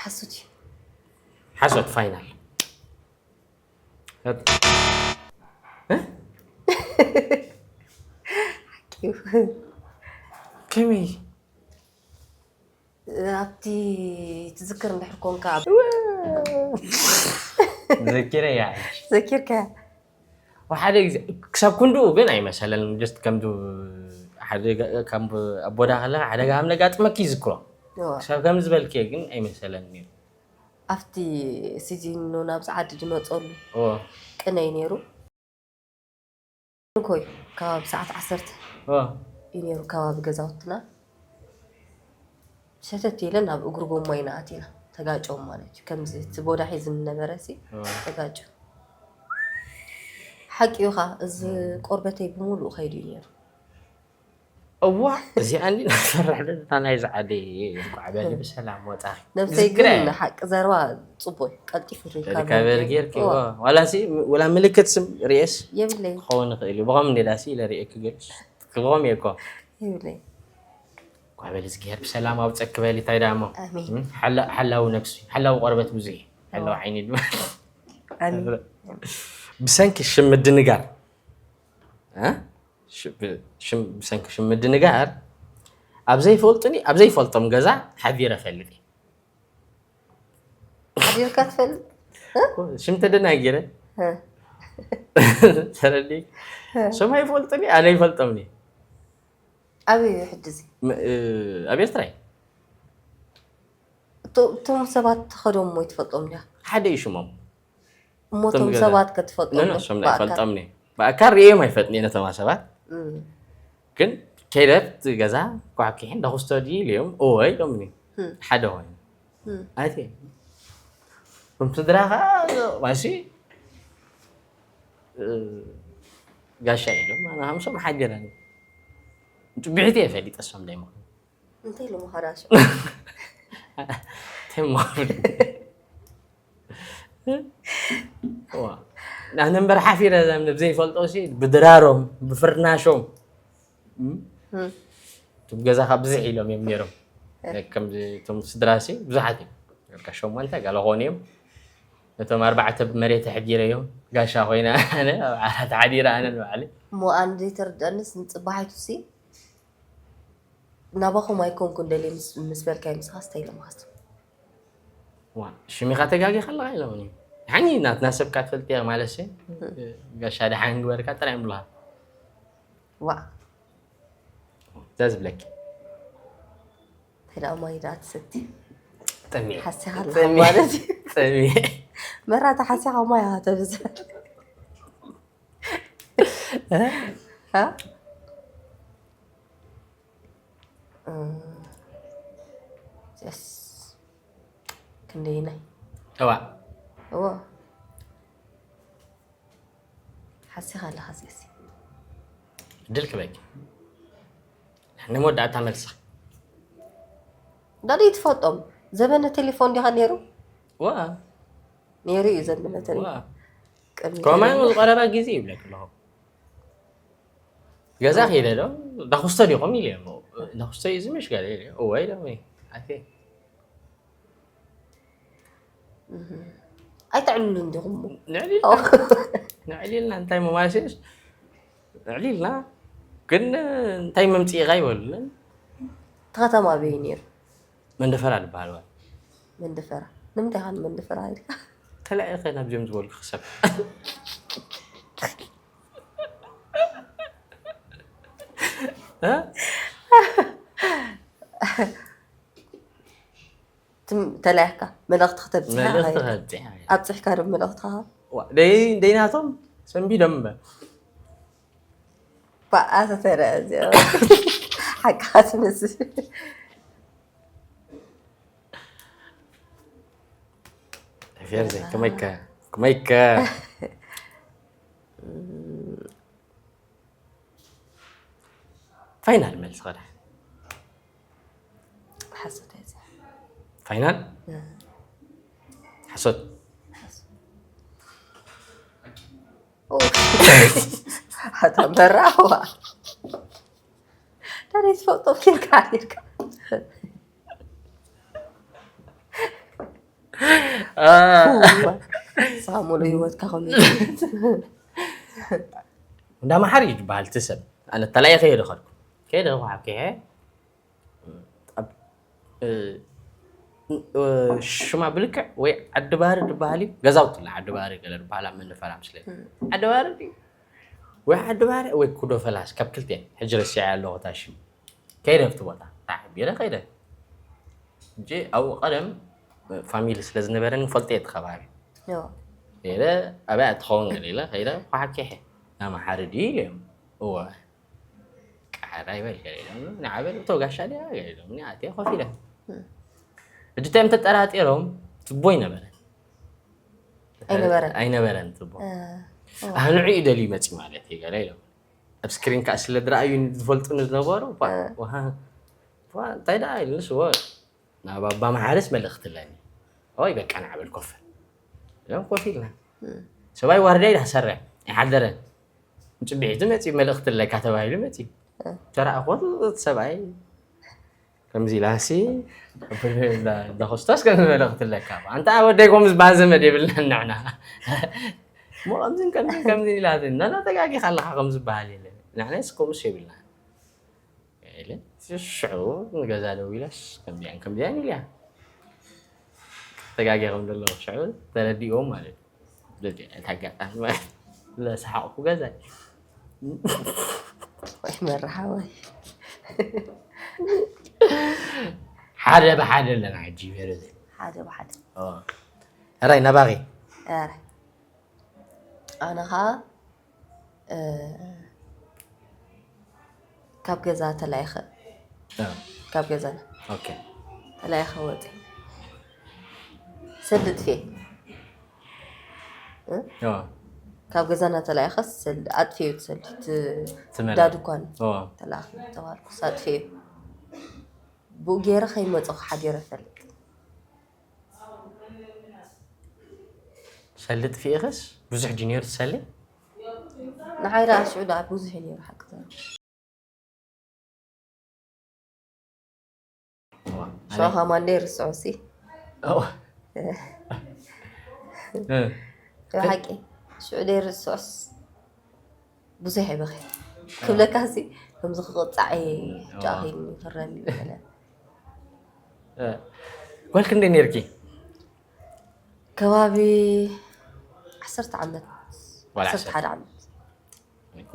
ሓሶት እዩ። ሓሶት ፋይናል እዩ። ከመይ ኣብቲ ትዝክር እንድሕር ኮንካ ዘኪረ እያ ዘኪርካ ሓደ ግዜ ክሳብ ክንድኡ ግን ኣይመሰለን just ከምዚ ሓደ ከም ኣቦዳ ከለካ ሓደጋ ከም ነጋጥመኪ ይዝክሮ እዋ። ክሳብ ከም ዝበልክዮ ግን ኣይመሰለን ነይሩ ኣብቲ ሲዚኖ ናብዚ ዓዲ ዝመፀሉ እዎ ቅነይ ነይሩ ኮይ ከባቢ ሰዓት ዓሰርተ እዎ እዩ ነይሩ ከባቢ ገዛውትና ሸተት ኢለ ናብ እግሪ ጎማ ኢና ኣቲና ተጋጨዎም ማለት እዩ ከምዚ እቲ ቦዳ ሒዝኒ ነበረ ሲ እዎ ተጋጨ ሓቂ እዩ ኻ እዚ ቆርበተይ ብምሉእ ከይዱ እዩ ነይሩ እዋ እዚኣ እንዲ ናፈራሕ ደታ ናይ ዝዓደ እንኳዕ በሊ ብሰላም ወፃ ነብሰይ ግን ሓቂ ዘረባ ፅቡቅ ቀልጢፉ ሪካቨር ጌርኪ እዋ ዋላ ሲ ወላ ምልክት ስም ርኤስ የብለይ ክኸውን ይኽእል እዩ ብኸም እንዴ ዳሲ ኢለ ርኤኪ ግን ክብኸም እየ እኮ የብለይ እንኳዕ በሊ ዝግሄር ብሰላም ኣውፀክ በሊ እንታይ ዳሞ ኣሜን ሓላዊ ነብሲ ሓላዊ ቆርበት ብዙሕ ሓላዊ ዓይኒ ድማ ኣሜን ብሰንኪ ሽም ምድንጋር እ? ሽ- ብ- ሽም- ብሰንኪ ሽም ምድንጋር ኣብ ዘይፈልጡኒ ኣብ ዘይፈልጦም ገዛ ሓቢረ ፈልጥ እየ። ሓቢርካ ትፈልጥ ሽም ተደናጊረ እ። ተረዲ ሽም ኣይፈልጡኒ ኣነ ይፈልጦምኒ ኣበይ እዩ ሕጂ እዚ ም- እ፣ ኣብ ኤርትራ እዩ እቶ- እቶም ሰባት ተኸዶም ወይ ትፈልጦም እንዲያ ሓደ እዩ ሽሞም እሞ እቶም ሰባት ከትፈልጦም ዶ? ነሶም ብኣካል? ኣይፈልጦምኒ ብኣካል ርእዮም ኣይፈጥኒ ነተማ ሰባት እም። ግን ከይደት ገዛ ኳኪሕን ዳኹስቶ ድዩ ኢልዮም እወ ኢሎምኒ እም። ሓደ ኮይኑ እም። ኣቲ ከም ስድራኻ ማሲ ጋሻ ኢሎም ኣነ ሃምሶም ሓቢረኒ ብሕቲ እየ ፈሊጠ እሶም ዳይሞ እንታይ ኢሎም ሓዳሽ ተማብል ኣነ እምበር ሓፊረ ዘም ዘይፈልጦ ሲ ብድራሮም ብፍርናሾም እም? እም። እቶም ገዛኻ ብዝሕ ኢሎም እዮም ነይሮም ከምዚ እቶም ስድራ ሲ ብዙሓት እዮም በቃ ሸሞንተ ጋለ ኾኑ እዮም ነቶም ኣርባዕተ ብመሬት ኣሕዲረ እዮም ጋሻ ኮይነ ኣነ ኣብ ዓራት ሓዲረ ኣነ ንባዕለይ እሞ ኣነ ዘይተረድኣንስ ንፅባሒቱ ሲ ናባኹም ኣይኮንኩን ደልየ ምስ- ምስ በልካዮ ንስኻስ እንታይ ኢሎምኻስ ዋ ሽሚኻ ተጋጊኻ ኣለኻ ኢሎምኒ ሓኒ ናትና ሰብካ ትፈልጥያ ማለት ሲ ጋሻ ደሓን ግበርካ ጥራይ ምብልኻ ዋ እዛ ዝብለኪ እንታይ ደኣ ማይ ደኣ ትሰቲ ጠሚዐ ሓሲኻ ኣለኻ ጠሚዐ ማለት እዩ ጠሚዐ መራታ ሓሲኻ ማይ ኣተብዝሕ ክንደይናይ ተዋ እዎ ሓሲኻ ኣለኻ ሴሲ ድል ክበኪ ንመወዳእታ መልሳ ዳዲ ትፈልጦም ዘበነ ቴሌፎን ዲኻ ነይሩ ዋ ነይሩ እዩ ዘበነ ቴሌፎን ዋ ቅድሚ ከማን ቴሌፎን። ዝቀረባ ግዜ ይብለክ ኣለኹ ገዛ ከይደ ዶ ዳኹስቶ ዲኹም ኢለ እሞ፣ ዳኹስቶ እዩ ዝምሽ ገለ ኢለ። እወ ኢለ ወይ ኣቴ። ኣይተዕልሉ እንዲኹም እሞ። ንዕሊልና እንታይ መማሴስ ንዕሊልና ግን እንታይ መምፅኢኻ ይበሉለን። እቲ ከተማ ኣበይ ነይሩ? መንደፈራ ዝበሃል ዋ መንደፈራ። ንምንታይ ኻን መንደፈራ ኢልካ? ተለያይኸ ናብዚኦም ዝበልኩ ክሰብ ትም- ተላይካ መልእኽቲ ክተብፅሓ መልእኽቲ ኸይድካ። ከብፅሕ ኣብፅሕካ ዶ መልእኽትኻ? ደይናቶም ሰንቢዶም እምበር ብኣተ ተረአ እዚኦ ሓቃ ትመስል። ፌርዘ ከመይከ ከመይከ ፋይናል መልስ ኸዳ ሓሶት ኣይዛ ፋይናል ሓሶት ኣታ መራዋ ታዲያ ትፈልጦ ኬርካ ኔርካ ስኻ ሙሉ ህይወትካ ከመይ እንዳ መሓሪ እዩ ዝበሃል እቲ ሰብ ኣነ ተላኢ ከየ ደኸልኩ ከየ ደኸልኩ ሓብኪሐ ሽማ ብልክዕ ወይ ዓዲ ባህሪ ዝበሃል እዩ ገዛውቲ ኣላ ዓዲ ባህሪ ገለ ዝበሃል ኣብ መንፈራ ምስለ ዓዲ ባህሪ ድዩ ወይ ዓዲ ባህሪ ወይ ኩዶ ፈላስ ካብ ክልቲኤን ሕጂ ረሲዐ ኣለኹ እታ ሽም ከይደ ኣብቲ ቦታ ተሓቢረ ከይደ ሕጂ ኣብኡ ቀደም ፋሚሊ ስለ ዝነበረኒ ፈልጦ እየ እቲ ከባቢ ከይደ ኣበይ ትኸውን ገለ ኢለ ከይደ ኳሓኪሐ ናመሓሪ ድዩ ኢለዮም እወ ቃሕራ ይበል ገለ ኢሎም ንዓበል እቶ ጋሻ ድያ ገለ ኢሎም ኣትየ ኮፍ ኢለ ሕጂ እንታይ ተጠራጢሮም ትቦ ይነበረ ኣይነበረን ኣይነበረን ትቦ ኣህንዑ እዩ ደልዩ መፂ ማለት እዩ ገለ ኢሎም ኣብ ስክሪን ከዓ ስለ ድረኣዩ ዝፈልጡ ዝነበሩ እንታይ ደኣ ኢሉ ንስዎ ናብ ኣባ መሓርስ መልእኽቲ ኣለኒ ኦይ በቃ ንዓበል ኮፍ ኢሎም ኮፍ ኢልና ሰብኣይ ዋርዳይ ዳሰርሕ ኣይሓደረን ንፅቢሒቱ መፂ መልእኽቲ ኣለካ ተባሂሉ መፂ ተረኣኾት ሰብኣይ ከምዚ ኢላሲ ዳክስቶስ ከም መልእኽቲ ኣለካ ኣንታ ወደይ ኮም ዝበሃል ዘመድ የብልናን ንዕና ሞ ከምዚን ከምዚን ከምዚን ኢላትኒ ናና ተጋጊኻ ኣለኻ ከም ዝበሃል የለን ንዕናስ ከምኡስ የብልና ኢለ ሽዑ ንገዛ ደው ኢለስ ከምዚኣን ከምዚኣን ኢልያ ተጋጊ ከም ዘለኹ ሽዑ ተረዲእዎም ማለት እዩ በዚ ዓይነት ኣጋጣሚ ማለት ለሰሓቕኩ ገዛ ወይ መርሓወይ ሓደ ብሓደ ኣለና ሕጂ ይበለ ሓደ ብሓደ ሕራይ ናባኺ ኧረ ኣነ ኸዓ ካብ ገዛ ተላኢኸ ካብ ገዛና ኦኬ ተላኢኸ ወፂ ሰልዲ ጥፍኤ ካብ ገዛና ተላኢኸ ሰልዲ ኣጥፍኤ ሰልዲ ዳድኳን ተላኢኸ ተባልኩ ኣጥፍኤ ብኡ ገይረ ከይመፀኹ ሓዲረ ፈልጥ ሰሊ ጥፊእኽስ ብዙሕ ድዩ ነይሩ ትሰሊ ንዓይ ደኣ ሽዑ ደኣ ብዙሕ እዩ ነይሩ ሓቂ ሽዑ ከማን ደይ ርስዖ ሲ ሓቂ ሽዑ ደይ ርስዖስ ብዙሕ ይበኺ ክብለካ ሲ ከምዚ ክቕፃዕ ጃኺ ክረም ይበለ ጓል ክንደይ ነርኪ ከባቢ ዓሰርተ ዓመት ዓሰርተ ሓደ ዓመት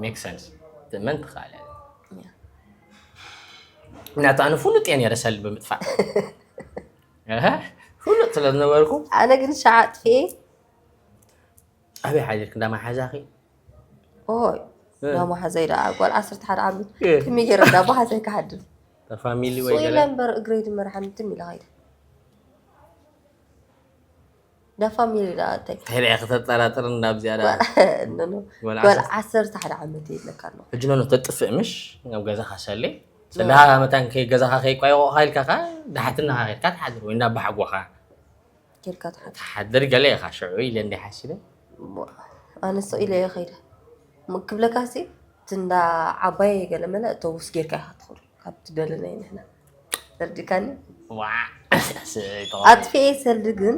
ሜክ ሰንስ ትእመን ትኽኣለ ምክንያቱ ኣነ ፍሉጥ እየ ነረ ሰልቢ ብምጥፋእ ፍሉጥ ስለ ዝነበርኩ ኣነ ግን ሸዓ ጥፍኤ ኣበይ ሓዲርክ እንዳ መሓዛኺ ኦይ እንዳ መሓዘይ ደኣ ጓል ዓሰርተ ሓደ ዓመት ከመይ ገይረ እንዳ መሓዘይ ክሓድር ፋሚሊ ወይ ኢለ እምበር እግረይ ድመርሓኒ ትም ኢለ ከይደ እንዳ ፋሚሊ ደኣ እንታይ ከይደ ክተጠራጥር እንዳብዚኣ ደኣ ጓል ዓሰርተ ሓደ ዓመት ይብለካ ኣለኹ ሕጂ ነኖ ተጥፍእ ምሽ ናብ ገዛኻ ሰሌ ሰላሃ መታን ከይ ገዛኻ ከይቋይቆኻ ኢልካ ካ ዳሕትናኻ ከድካ ትሓድር ወይ እንዳባሓጎኻ ጌርካ ትሓድር ትሓድር ገለ ኢኻ ሽዑ ኢለ እንደ ሓሲበ ኣነ ሰው ኢለ እየ ከይደ ክብለካ ሲ እንዳ ዓባይ ገለመለ እተውስ ጌርካ ኢኻ ትኸዱ ካብ ትደለናይ ንሕና። ተርዲካኒ? ዋ ኣጥፊኤ ሰልዲ ግን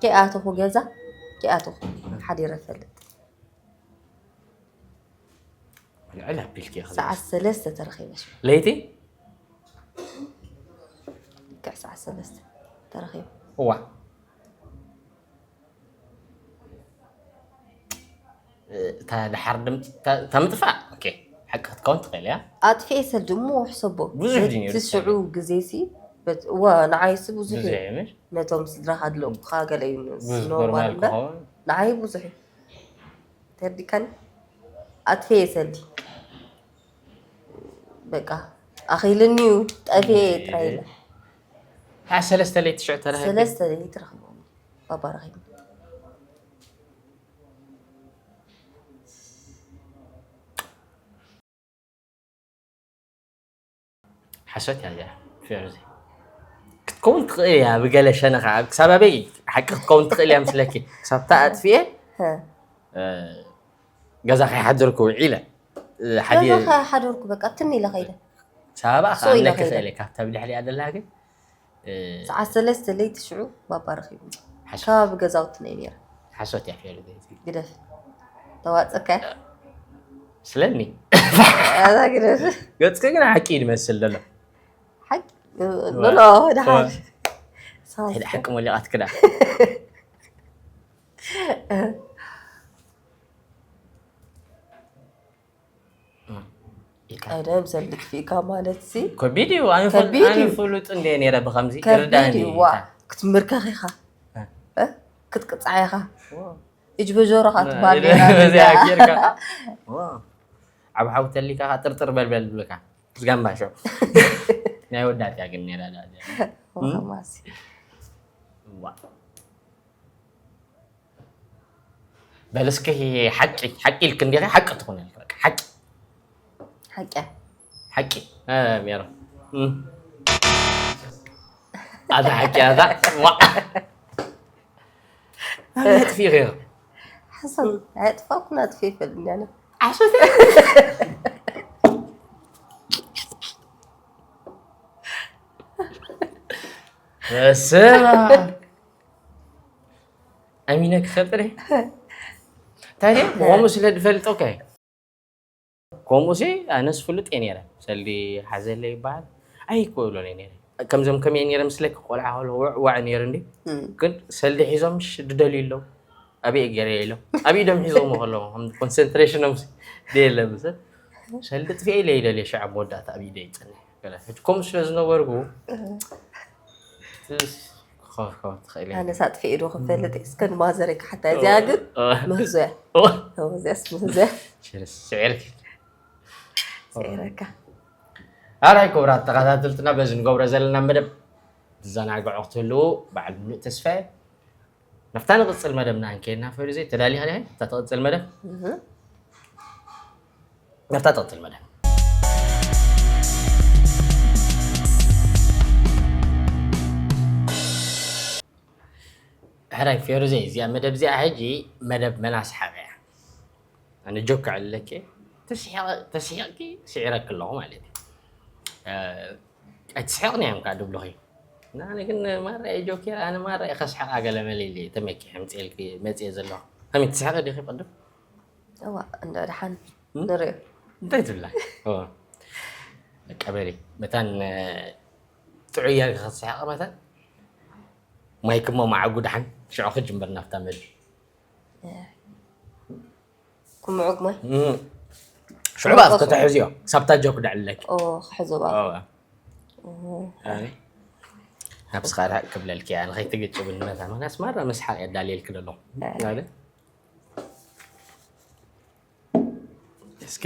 ከይኣተኹ ገዛ ከይኣተኹ ሓዲረ ፈልጥ። ልዕል ኣቢልኪ ኢኺ። ሰዓት ሰለስተ ተረኺበ። ለይቲ ልክዕ ሰዓት ሰለስተ ተረኺበ። እዋ እታ ድሓር ድምፂ እታ ምጥፋእ ኦኬ ሓቂ ክትከውን ትኽእል እያ። ኣጥፊኤ ሰልዲ እሞ ሕሰቦ ብዙሕ ድዩ ነይሩ ትስዑ ግዜ ሲ በት- እዋ ንዓይሲ ብዙሕ ብዙሕ እዩ። እዩ ምሽ ነቶም ስድራኻ ድለቁኻ ገለ እዩ ብዙሕ ኖርማል ኖርማል እምበር ክኸውን ንዓይ ብዙሕ እዩ። ተርዲካኒ ኣጥፊኤ ሰልዲ በቃ ኣኺልኒ እዩ ጠፊኤ ጥራይ ኢለ ዓ ሰለስተ ለይቲ ሽዑ ተረኸብኪ ሰለስተ ለይቲ ረኽቦም ባባ ረኺቡ ሓሶት እያ እዚኣ ፌርዚ ክትከውን ትኽእል እያ ብገለ ሸነኻ ክሳብ ኣበይ ሓቂ ክትከውን ትኽእል እያ ምስለኪ ክሳብ እታ ኣጥፍኤ ሀ። ገዛ ከይሓደርኩ ውዒለ ሓደ ገዛ ሓደርኩ በቃ ትም ኢለ ከይደ ሳባ ሶ ኢለ ከኣምነኪ ከይደ። ክእል እየ ካብታ ብድሕሪኣ ደላ ግን ሰዓት ሰለስተ ለይቲ ሽዑ ባባ ረኺቡ ሓሶት ከባቢ ገዛውትና እዩ ነይረ ሓሶት እያ ፌርዚ ግደፍ ተዋፀካ ስለኒ ኣዛ ግደፍ ገፅኪ ግን ሓቂ እዩ ዝመስል ዘሎ ሓቂ ኖኖ ደሓር ሕድ ሓቂ ሞሊቓት ክዳ ቀደም ሰብ ልጥፊእካ ማለት ሲ ከቢድ እዩ ኣነ ፈል- ከቢድ ኣነ እዩ። ፍሉጥ እንደ ነይረ ብከምዚ ከቢድ ይርዳኒ እዩ ዋ ክትምርከኽ ኢኻ እ? ክትቅፃዕ ኢኻ እጅ በጆሮኻ እ፣ ትባል በዚኣ ጌርካ። ዋ። ኣብ ሓዊ ተሊካ ጥርጥር በልበል ብልካ ዝጋምባሾ ናይ ወዳት እያ ግን ነይራ ዳ- ዳ- ማሲ ዋ። በል እስኪ ሓቂ ሓቂ ኢልክ እንዲኺ ሓቂ ትኾነልክ በቃ ሓቂ ሓቂ ሓቂ እ፣ ሜሮ እም። ኣዛ ሓቂ ኣዛ ዋ ኣበይ ኣጥፊእኺ ሓሳብ ኣየጥፋኩ ናጥፊ ይፈልኒ ኣነ ዓሶት በስመ ኣብ ኣሚነ ክኸጥሪ ታዲያ ብኸምኡ ስለ ዝፈልጦ ከ ከምኡ ሲ ኣነስ ፍሉጥ እየ ነይረ ሰልዲ ሓዘለ ይበሃል ኣይኮብሎን እየ ነይረ ከምዞም ከመየ ነይረ ምስለኪ ቆልዓ ከሎ ውዕ ዋዕ ነይሩ እንዲ ግን ሰልዲ ሒዞም ሽ ድደልዩ ኣለዉ ኣበይ ገይረ ኢሎም ኣብ ኢዶም ሒዞም ከለዉ ኮንሰንትሬሽኖም ደየለ ምስ ሰልዲ ጥፊኤ ኢለ ይደልየ ሽዓ መወዳእታ ኣብ ኢደ ይፀንሕ ከምኡ ስለ ዝነበርኩ ትኸፍከፍ ትኽእል እየ ኣነስ ኣጥፊኤ ዶ ክፈልጥ እስከ ንማዘረይ ክሓታ እዚኣ ግን ምህዞያ እዚኣስ ምህዞያ ስዕርኪ ስዒረካ ኣራይ ክቡራት ተኸታተልትና በዚ ንገብሮ ዘለና መደብ ትዘናግዑ ክትህልዉ በዓል ሙሉእ ተስፋ እየ ናብታ ንቕፅል መደብና እንከይድና ፈሪዘይ ተዳሊኻ ዲኻ እታ ትቕፅል መደብ ናብታ ትቕፅል መደብ ሕራይ ፌሩዘይ እዚኣ መደብ እዚኣ ሕጂ መደብ መናስሓቕ እያ ኣነ ጆክ ዕለኪ ተስሒቕኪ ስዒረኪ ኣለኹ ማለት እዩ ኣይትስሕቕን እዮም ከዓ ድብሉኺ ንኣነ ግን ማራ ጆኬር ኣነ ማራ ከስሕቓ ገለ መለ ኢለ ተመኪሐ ምፅኤልኪ መፅየ ዘለኹ ከመይ ትስሕቂ ዲኺ ቅድም እዋ እንደ ደሓን ንሪኦ እንታይ ትብላ ቀበሊ መታን ጥዑይ ጌርኪ ክትስሕቂ መታን ማይክ እሞ መዓጉ ደሓን ሽዑ ክጅምር ናብታ መድሪ ክምዑግ ማይ ሽዑ ባፍ ከተሕዝዮ ክሳብታ ጆክ ደዕለኪ ክሕዞ ባ ነብስኻ ርሃቅ ክብለልኪ እያ ንኸይትግጭብኒ መታን ምክንያት ማራ መስሓቅ የዳልየልኪ ደሎ እስኪ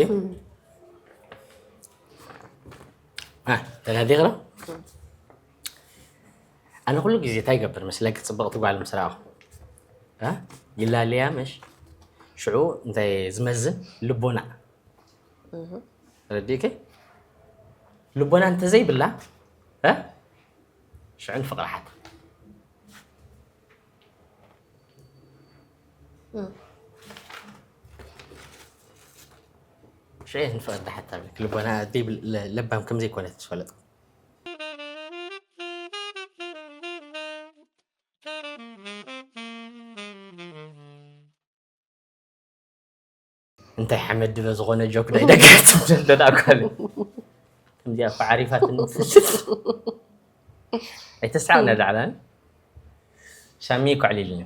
ተናዲኽና ኣነ ኩሉ ግዜ እንታይ ይገብር መስለኪ ፅብቕቲ ጓል ምስ ረኣኹ ይላለያ ምሽ ሽዑ እንታይ ዝመዝን ልቦና ረዲእኪ ልቦና እንተዘይብላ ሽዑ ንፍቕሪ ሓት ሽዑ ንፍቐዳ ሓታ ብልክ ልቦና ደይብል ለ- ለባም ከም ዘይኮነት ዝፈለጥ። እንታይ ሓመድ ድበ ዝኾነ ጆክ ናይ ደገ ትብለና ጓል። ከምዚኣ እኮ ዓሪፋትኒ ትፈልጥ። ኣይተስሓቕና ዳዕላን ሳሚ እኮ ኣዕሊልኒ።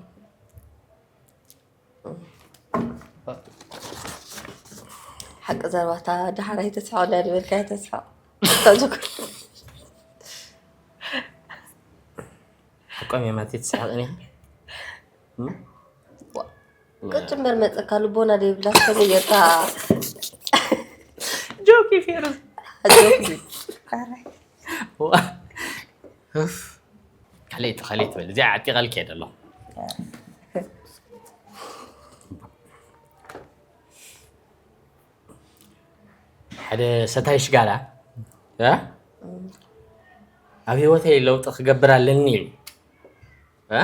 ሓቂ ዘርባታ ደሓር ኣይተስሓቕ ዳ ዝበልካ ኣይተስሓቕ። ሓቆም የማት ትስሓቕን ኢኻ። ቅጭምበር መፀካ ልቦና ደይብላ ከመይ ጌርካ ጆክ ይፌርዝ። ኣጆክ ካልእቲ ካልእቲ በል እዚኣ ዓጢቐልክ እየ ደሎ። ሓደ ሰታይ ሽጋራ እ? ኣብ ህይወተይ ለውጢ ክገብር ኣለኒ ኢሉ እ?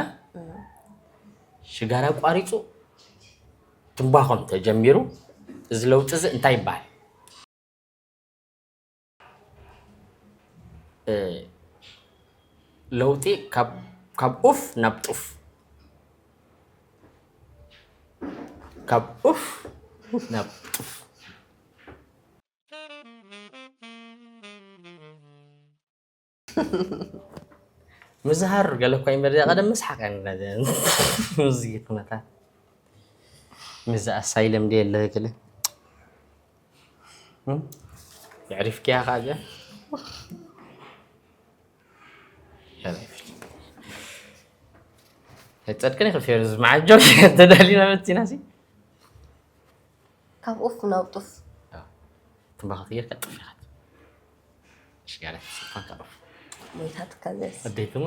ሽጋራ ኣቋሪፁ ትንባኾም ተጀሚሩ። እዚ ለውጢ እዚ እንታይ ይበሃል? እ፣ ለውጢ ካብ ካብ ኡፍ ናብ ጡፍ፣ ካብ ኡፍ ናብ ጡፍ። ምዝሃር ገለ እኳ ይንበር እዚኣ ቀደም ምስሓቅ እያ ነዛ እዚ ኩነታት። ምዚ ኣሳይለም ድየ ኣለህ ገለ እም? የዕሪፍክያ ከኣ እዚኣ። ኣይጸድቅን ይኽእል ፌርዝ መዓጆ ተዳሊና መቲና ሲ ካብ ኡፍ ናብ ጡፍ። ትንባኸ ትጌርካ ጥፍ ኢኻ። ሽጋራ ተስፋ ካብ ኡፍ። ሞይታትካ ዘስ ኣዴትሞ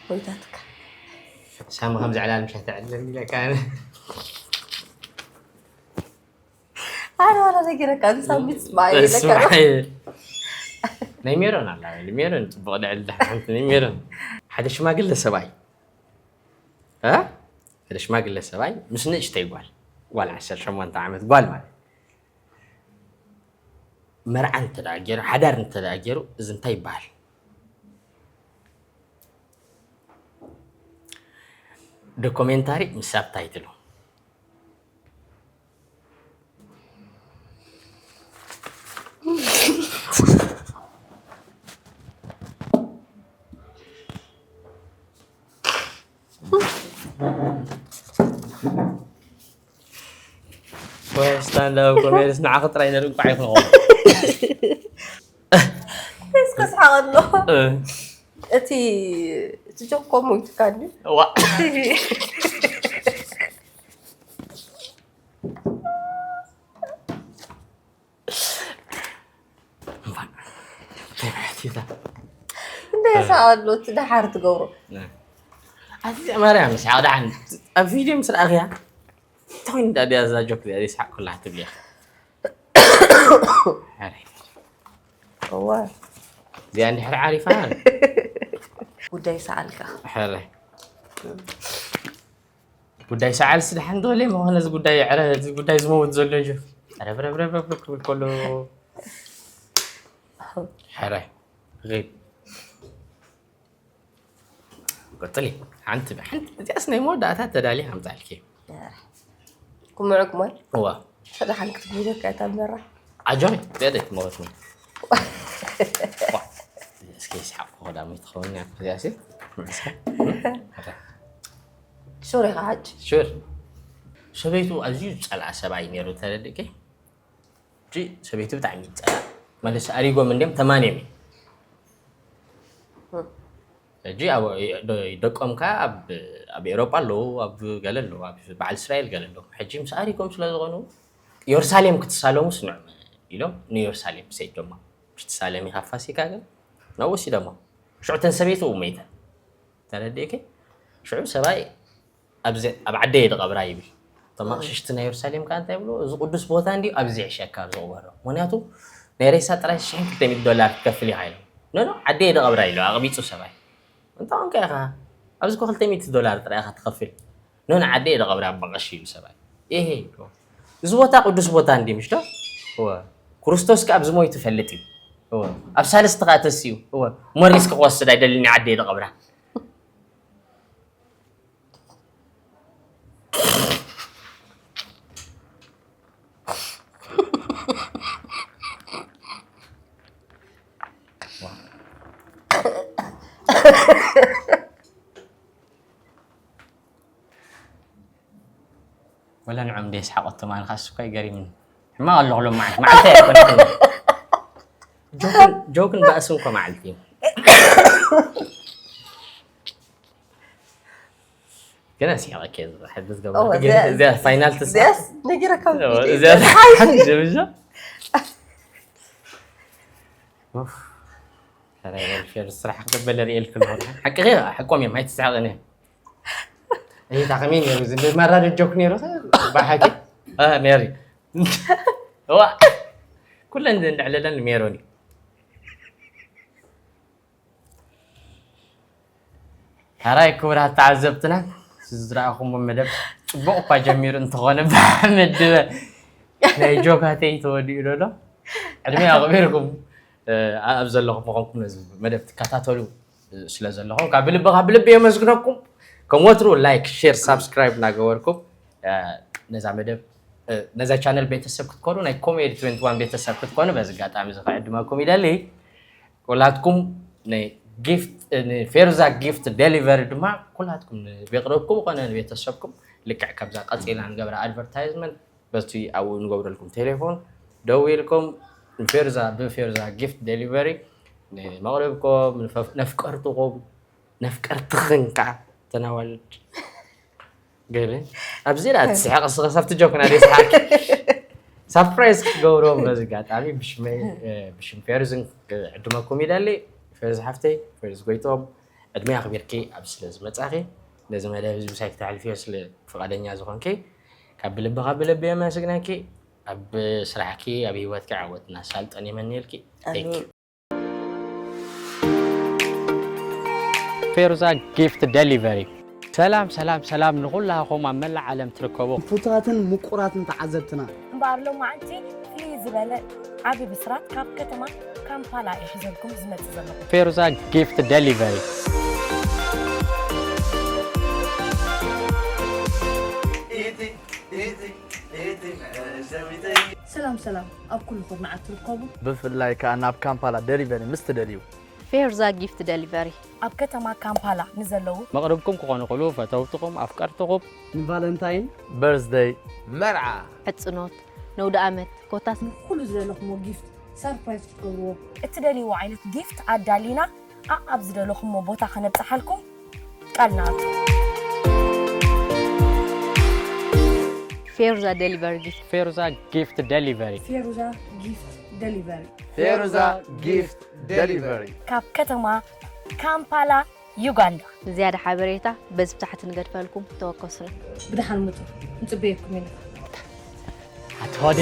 ሞይታትካ። ሳሚ ከም ዘዕላል ምሻ ተዕልል ኢለካ ኣነ። ኣነ ዋላ ነገረካ ንሳሚት ስማይ ስማይ። ለካ። ናይ ሜሮን ኣላ ሜሮን ጽቡቕ ድዕል ድሓንቲ ናይ ሜሮን። ሓደ ሽማግለ ሰብኣይ እ? ሓደ ሽማግለ ሰብኣይ ምስ ንእሽተይ ጓል፣ ጓል ዓሰርተ ሸሞንተ ዓመት ጓል ማለት፣ መርዓ እንተ ደኣ ገይሩ፣ ሓዳር እንተ ደኣ ገይሩ፣ እዚ እንታይ ይበሃል? ዶኮሜንታሪ ምስ ሳብታይትሉ። ወይ ስታንዳፕ ኮሜዲስ ንዓኺ ጥራይ ነድንቋዕ ይኸውን። እስከ ስሓቕ ኣሎ። እቲ እቲ ጆኮ ሞይትካ እንዲ ዋ እንደ ስሓቕ ኣሎ። እቲ ደሓር ትገብሮ ኣቲ ማርያም ስሓቕ ደሓን ኣብ ቪድዮ ምስ ረኣኽያ እንታይ እንዳ ድያ እዛ ጆክ እዚኣ ዘይስሓቕ ኩላ ትብል ኢኻ። ሕራይ። እወ እዚኣ እንድሕር ዓሪፋ ጉዳይ ሰኣልካ ሕራይ። ጉዳይ ሰዓልሲ ደሓን ዶ ለይ መኾነ እዚ ጉዳይ ዕረ እዚ ጉዳይ ዝመውት ዘሎ እዩ። ረብረብረብረብ ክብል ከሎ ሕራይ ሪድ ቀጥሊ። ሓንቲ ሓንቲ እዚኣስ ናይ መወዳእታ ተዳሊ ሃምጣልኪ ኩምዕኩ ማይ እዋ ፈዳሓን ክትጉደካ እታ መራ ዓጆይ ደደ ትመወት ነው። እስኪ ይስሓቅ ከዳሚ ትኸውን እያ እዚኣሲ ሶሪ ከዓ ሓጭ ሹር ሰበይቱ ኣዝዩ ዝፀልኣ ሰብኣይ ነይሩ ተረድእኪ። እጂ ሰበይቱ ብጣዕሚ ይፀልኣ ማለት ኣሪጎም እንዲም ተማንዮም እዩ። ሕጂ ኣብ ደቆም ከ ኣብ ኤሮጳ ኣለዉ ኣብ ገለ ኣለዉ ኣብ በዓል እስራኤል ገለ ኣለዉ ሕጂ ምስ ኣሪጎም ስለ ዝኾኑ ኢየሩሳሌም ክትሳለሙ ስንዑ ኢሎም ንኢየሩሳሌም ሰይዶማ ክትሳለም ኢኻ ፋሲካ ግን ናብኡ ወሲዶማ ሽዑ ተን ሰበይቱ መይተን ተረዲእኪ ሽዑ ሰብኣይ ኣብዚ ኣብ ዓደየ ድቐብራ ይብል። እቶም ኣቕሽሽቲ ናይ የሩሳሌም ከኣ እንታይ ይብሉ? እዚ ቅዱስ ቦታ እንድዩ ኣብዚ ይሕሸካ ኣብ ዝቕበሮ። ምኽንያቱ ናይ ሬሳ ጥራይ ሽሕን ክልተ ሚእቲ ዶላር ክትከፍል ኢኻ ኢሎም። ኖ ኖ ዓደየ ድቐብራ ኢሉ ኣቕቢጹ ሰብኣይ። እንታይ ኮንካ ኢኻ? ኣብዚ እኮ ክልተ ሚእቲ ዶላር ጥራይ ኢኻ ትኸፍል። ኖ ኖ ዓደየ ድቐብራ ብቐሺ ኢሉ ሰብኣይ። ኤሄ ይብሎ። እዚ ቦታ ቅዱስ ቦታ እንድዩ ምሽ ዶ? እወ። ክርስቶስ ከኣ ኣብዚ ሞይቱ ይፈልጥ እዩ። እወ። ኣብ ሳልስቲ ከኣ ተሲኡ። እወ። ሞሪስ ክወስድ ኣይደልን ዓዲ የደ ቀብራ። ወላ ንዖም ደይ ስሓቆቶም ኣነ ካስ እኳ ይገሪምኒ። ሕማቕ ኣለኹ ሎም መዓልቲ መዓልቲ ኣይኮነትን። ጆክን ጆክን ባእስን እኮ መዓልቲ እዩ። ገና ሲያቀ ሕድስ ገብረ እዚኣ ፋይናል ትስኣ እዚያስ ነጊረካ እዚኣ ሓይሽ ጀብጃ ሰራይ ወልፌር ስራሕ ክትበለ ርእየልክ ኣለኹ። ሓቅኺ ሓቆም እዮም ኣይትስሓቕን እዮም። እታ ከመይ ነይሩ እዚ መራድ ጆክ ነይሩ ባሓቂ ነሪ ዋ ኩለን እንድዕለለን ሜሮን እዩ። ሓራይ ክቡራት ተዓዘብትና ዝረኣኹምዎ መደብ ፅቡቕ እኳ ጀሚሩ እንተኾነ ብሓመድ ድበ ናይ ጆካተይ ተወዲኡ ዶ ዕድመ ኣቕቢርኩም ኣብ ዘለኹም ምኾንኩም ነዚ መደብ ትከታተሉ ስለ ዘለኹም ካብ ብልቢ ካብ ብልቢ የመስግነኩም። ከም ወትሩ ላይክ ሼር ሳብስክራይብ እናገበርኩም ነዛ መደብ ነዛ ቻነል ቤተሰብ ክትኮኑ ናይ ኮሜዲ ትዌንቲ ቤተሰብ ክትኮኑ በዚ ኣጋጣሚ እዚ ክዕድመኩም ይደሊ። ኩላትኩም ንጊፍት ንፌሩዛ ጊፍት ዴሊቨሪ ድማ ኩላትኩም ንቤቅረብኩም ኮነ ንቤተሰብኩም ልክዕ ከምዛ ቀፂልና ንገብራ ኣድቨርታይዝመንት በቲ ኣብኡ ንገብረልኩም ቴሌፎን ደዊልኩም ንፌሩዛ ብፌሩዛ ጊፍት ዴሊቨሪ ንመቕረብኩም ነፍቀርትኩም ነፍቀርትኽን ከዓ ተናዋልድ ገለ ኣብዚ ዳ ትስሕቅ እስኸ ሳብቲ ጆክና ደይ ስሓቅ ሳፕራይዝ ክትገብሮም በዚ ኣጋጣሚ ብሽመይ ብሽም ፌርዝን ክዕድመኩም ይደሊ። ፌርዝ ሓፍተይ ፌርዝ ጎይቶም ዕድመይ ኣኽቢርኪ ኣብዚ ስለ ዝመጻኺ ነዚ መደብ እዚ ምሳይ ክተሕልፍዮ ስለ ፍቓደኛ ዝኾንኪ ካብ ብልቢ ካብ ብልቢ የመስግነኪ። ኣብ ስራሕኪ ኣብ ህይወትኪ ዓወትና ሳልጠን የመንየልኪ። Thank you። ፌሩዛ ጊፍት ደሊቨሪ። ሰላም ሰላም ሰላም ንኹላኹም ኣብ መላእ ዓለም ትርከቡ ፍቱዋትን ምቁራትን ተዓዘብትና። እምበኣር ሎማዓንቲ ፍልይ ዝበለ ዓቢ ብስራት ካብ ከተማ ካምፓላ እየ ሒዘልኩም ዝመጽእ ዘለኹ። ፌሩዛ ጊፍት ደሊቨሪ። ሰላም ሰላም ኣብ ኩሉ ኩርናዓት ትርከቡ። ብፍላይ ከኣ ናብ ካምፓላ ደሊቨሪ ምስ ትደልዩ። ፌርዛ ጊፍት ደሊቨሪ። ኣብ ከተማ ካምፓላ ንዘለዉ መቕርብኩም ክኾኑ ይኽእሉ፣ ፈተውትኹም፣ ኣፍቀርትኹም። ንቫለንታይን፣ በርዝደይ፣ መርዓ፣ ሕጽኖት፣ ነውዲ ኣመት፣ ኮታስ ንኹሉ ዝደለኹሞ ጊፍት ሰርፕራይዝ ክትገብርዎ። እትደልይዎ ዓይነት ጊፍት ኣዳሊና ኣኣብ ዝደለኹሞ ቦታ ከነብጽሓልኩም ቃል ንኣቱ። ፌሩዛ ደሊቨሪ ጊፍት። ፌሩዛ ጊፍት ደሊቨሪ። ፌሩዛ ጊፍት ደሊቨሪ። ፌሩዛ ጊፍት ደሊቨሪ። ካብ ከተማ ካምፓላ ዩጋንዳ። ንዝያዳ ሓበሬታ በዚ ብታሕቲ ንገድፈልኩም ተወከሱና። ብደሓን ምጹ። ንጽበየኩም ኢና። ኣትዋዴ።